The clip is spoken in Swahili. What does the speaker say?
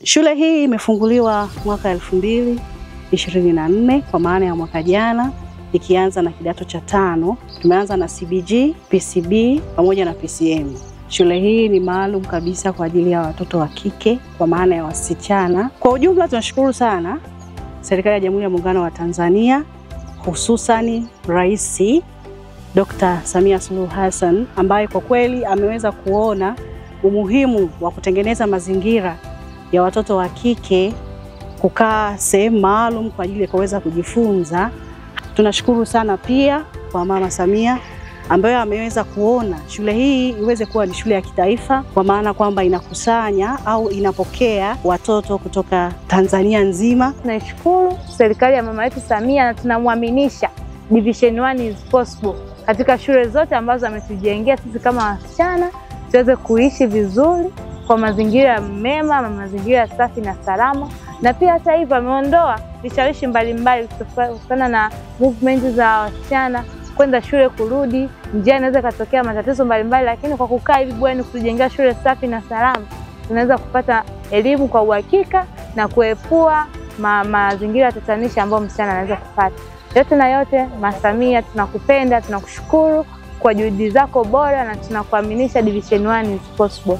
Shule hii imefunguliwa mwaka 2024 kwa maana ya mwaka jana, ikianza na kidato cha 5. Tumeanza na CBG, PCB pamoja na PCM. Shule hii ni maalum kabisa kwa ajili ya watoto wa kike, kwa maana ya wasichana. Kwa ujumla tunashukuru sana serikali ya Jamhuri ya Muungano wa Tanzania, hususani Rais Dr. Samia Suluhu Hassan, ambaye kwa kweli ameweza kuona umuhimu wa kutengeneza mazingira ya watoto wa kike kukaa sehemu maalum kwa ajili ya kuweza kujifunza. Tunashukuru sana pia kwa Mama Samia ambaye ameweza kuona shule hii iweze kuwa ni shule ya kitaifa, kwa maana kwamba inakusanya au inapokea watoto kutoka Tanzania nzima. Tunashukuru serikali ya mama yetu Samia na tunamwaminisha Division 1 is possible katika shule zote ambazo ametujengea sisi kama wasichana tuweze kuishi vizuri kwa mazingira mema na mazingira safi na salama. Na pia hata hivyo ameondoa vishawishi mbalimbali kutokana na movement za wasichana kwenda shule kurudi, njia inaweza katokea matatizo mbalimbali, lakini kwa kukaa hivi bweni kutujengea shule safi na salama, tunaweza kupata elimu kwa uhakika na kuepua mazingira tatanishi ambayo msichana anaweza kupata. Yote na yote, Mama Samia tunakupenda, tunakushukuru kwa juhudi zako bora na tunakuaminisha Division 1 is possible.